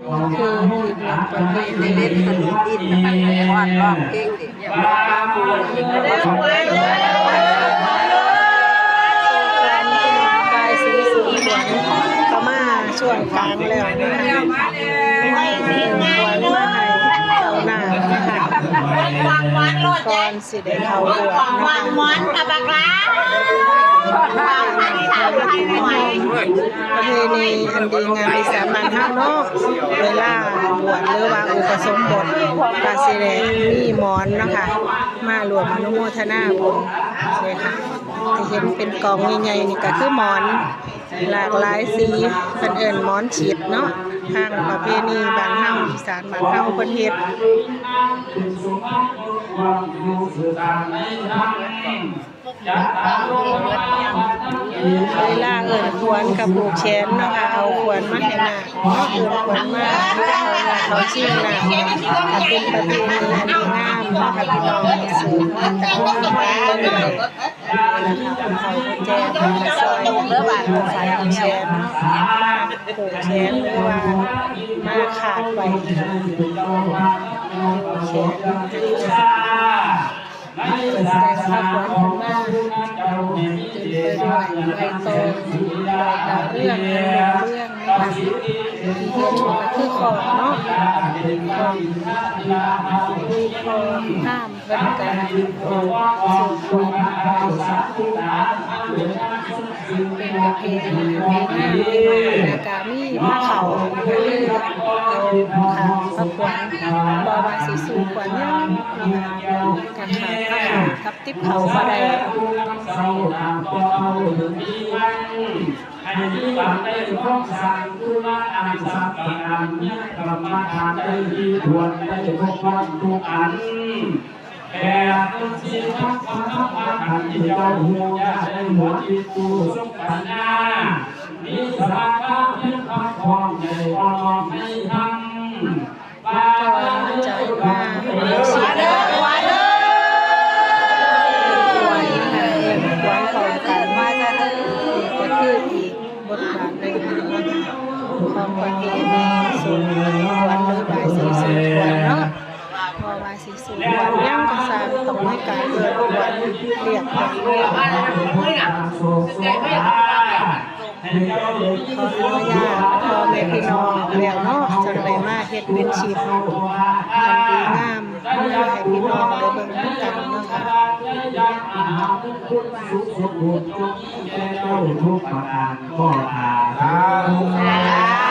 ຄືອີກໜຶ່ງປະເພນີ ເຫຼັ້ນຕະລິດດິນ ຟ້ອນຮ້ອງເພງ ບາຍສີສູ່ຂວັນເຂົ້າມາຊ່ວງກາງແລ້ວນະຄະ ຂວັນມາໃຫ້ເຂົ້າໜ້ານະຄະ ກ່ອນ ຊິໄດ້ເຂົ້າບວດເນາະ ປະເພນີອັນດີງາມອີສານບ້ານເຮົາເນາະ ເວລາບວດ ຫຼືວ່າອຸປະສົມບົດ ກະຊິໄດ້ມີໝອນເນາະຄະ ມາຮ່ວມອະນຸໂມທະນາບຸນເດ້ຄະ ທີ່ເຫັນເປັນກອງໃຫຍ່ໆນີ້ກະຄືໝອນ ຫຼາກຫຼາຍສີ ເພິ່ນເອີ້ນໝອນຂິດເນາະ ທາງປະເພນີບ້ານເຮົາ ອີສານບ້ານເຮົາເພິ່ນເຮັດ ເວລາເອີ້ນຂວັນກະຜູກແຂນເນາະຄະ ເອົາຂວັນມາໃຫ້ນາກເນາະ ເອີ້ນຂວັນມາ ເຂົານາກເຂົາຊິງນາກ ກະເປັນປະເພນີອັນດີງາມເນາະຄະ ພີ່ນ້ອງ ສືບມາແຕ່ ເຂົາແຈກກະຊອຍເດີບາດຂອງແຂນເນາະ ມາຜູກແຂນ ຫຼືວ່າມາຂາດໄວ້ແຂນ ແຕ່ງຜ້າຂວັນຂຶ້ນມາ ເຕັມໄປດ້ວຍໃບຕອງ ດອກດາວເຮືອງ ເຮືອງເນາະ ທີ່ເຫັນກະຄືຂອງເນາະ ຂອງ ຂອງງາມ ເພິ່ນກະສູ່ຂວັນ ເປັນປະເພນີອັນດີງາມ ແລ້ວກະມີພາເຂົ້າ ເອົາຂ້າງພາຂວັນ ບໍ່ວ່າຊິສູ່ຂວັນຫຍັງເນາະ ກະຂາດພາເຂົ້າກັບຕິບເຂົ້າບໍ່ໄດ້. ໃຫ້ມີຫວັງໄດ້ຄວາມສ້າງຄຸນະອັນສຳປະການ ມີກຳມະຖານໄດ້ດີຄວນໄດ້ຄົບຖ້ວນທຸກອັນ ແປດ ສີ່ ທັກສະນະພາກອັນທີ່ເຈົ້າຮູ້ຢ່າໄດ້ຫົວນອີກຕູ້ສົມປັນຍາ ມີສາກາພຽງພັກພ້ອມໃຈອ່ອນນ້ອມໃນທຳ ກ່ອນຈະມາເອົາສິນ ຂວັນ ຂວັນຂອງກັນ ນີ້ກະຄືອີກບົດບາດໜຶ່ງຂອງປະເພນີສູ່ຂວັນ ຫຼືບາຍສີສູ່ຂວັນເນາະ ບໍ່ວ່າຊິສູ່ຂວັນຫຍັງກະຊ່າງ ຕ້ອງມີການເອີ້ນຂວັນ ລຽກຂວັນ ຂໍອະນຸຍາດພໍ່ແມ່ພີ່ນ້ອງແລ້ວເນາະ ຈັ່ງໄດ້ມາເຮັດເປັນຄລິບອັນດີງາມ ມາໃຫ້ພີ່ນ້ອງໄດ້ເບິ່ງນຳກັນເນາະຄະ.